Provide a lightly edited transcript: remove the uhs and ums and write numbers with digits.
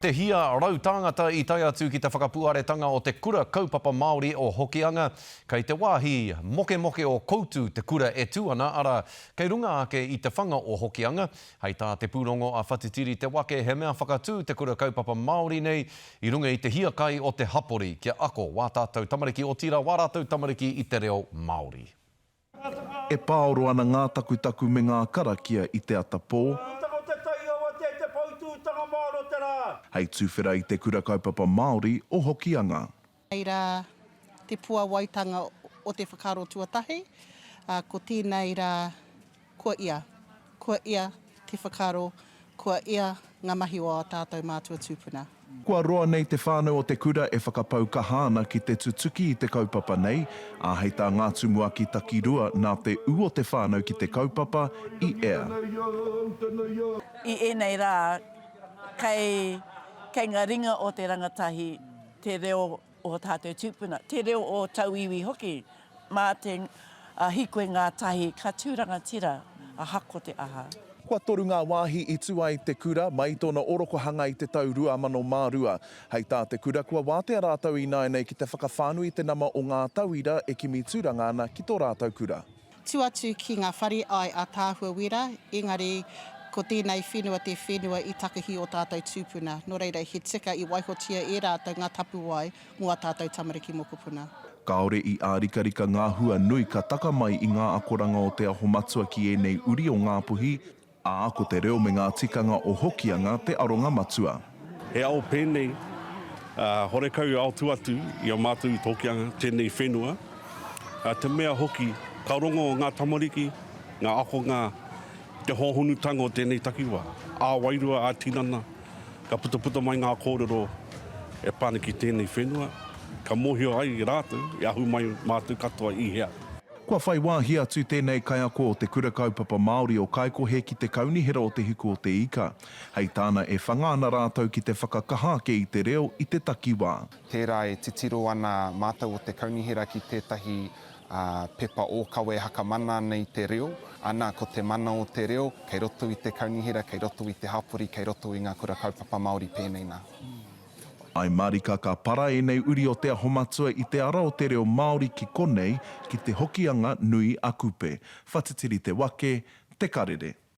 Te hia rau tāngata i tae atu ki te whakapuaretanga o te Kura Kaupapa Māori o Hokianga. Kei te wāhi mokemoke o Koutu te kura e tū ana, arā, kei runga ake i te whanga o Hokianga. Hei tā te pūrongo a Whatitiri Te Wake, he mea whakatū te Kura Kaupapa Māori nei i runga i te hiakai o te hapori kia ako wā tātou tamariki, otirā wā rātou tamariki i te reo Māori. E pāoro ana ngā takutaku me ngā karakia i te ata pō. Hei tuwhera i te Kura Kaupapa Māori o Hokianga. Nei rā te puawaitanga o te whakaaro tuatahi, ā, ko tēnei rā kua ia, kua ia te whakaaro, kua ia ngā mahi o ā tātou mātua tūpuna. Kua roa nei te whānau o te kura e whakapau kaha ana ki te tutuki i te kaupapa nei, ā, hei tā ngā tumuaki takirua nā te ū o te whānau ki te kaupapa i ea. I ēnei rā, kei, kei ngā ringa o te rangatahi te reo o tātou tūpuna, te reo o tauiwi hoki, mā te hīkoi ngātahi ka tū rangatira ahako te aha. Kua toru ngā wāhi i tū ai te kura mai i tōna orokohanga i te tau 2002. Hei tā te kura kua wātea rātou ināianei ki te whakawhānui i te nama o ngā tauira e kimi tūranga ana ki tō rātou kura. Tu atu ki nga whare ai ataahua wera, engari ko tenei whenua te whenua i takahi o tatou tupuna, no reira he tika i waihotia e ratou nga tapuwae mo a tatou tamariki mokopuna. Kāore i ārikarika ngā hua nui ka taka mai i ngā akoranga o Te Aho Matua ki ēnei uri o Ngāpuhi, Ā, ko te reo me ngā tikanga o Hokianga te aronga matua. He ao pēnei, ā, horekau i ao tua atu i a mātou i Hokianga, tēnei whenua. Ā, te mea hoki, ka rongo ngā tamariki, ngā akonga, i te hōhonutanga o tēnei takiwā, ā-wairua, ā-tinana, ka putaputa mai ngā kōrero e pā ana ki tēnei whenua, ka mōhio ai rātou i ahu mai mātou katoa i hea. Kua whai wāhi atu tēnei kaiako o Te Kura Kaupapa Māori o Kaikohe ki te Kaunihera o Te Hiku o Te Ika. Hei tāna e whanga ana rātou ki te whakakaha ake i te reo i te takiwā. Tērā e titiro ana mātou o te Kaunihera ki tētahi pepa ōkawa e hakamana ana i te reo, ana, ko te mana o te reo, kei roto i te Kaunihera, kei roto i te hapori, kei roto i ngā kura kaupapa Māori pēnei nā. I marika ka para ēnei uri o Te Aho Matua i te ara o te reo Māori ki konei, ki te Hokianga nui a Kupe. Whatitiri te wake, te karere.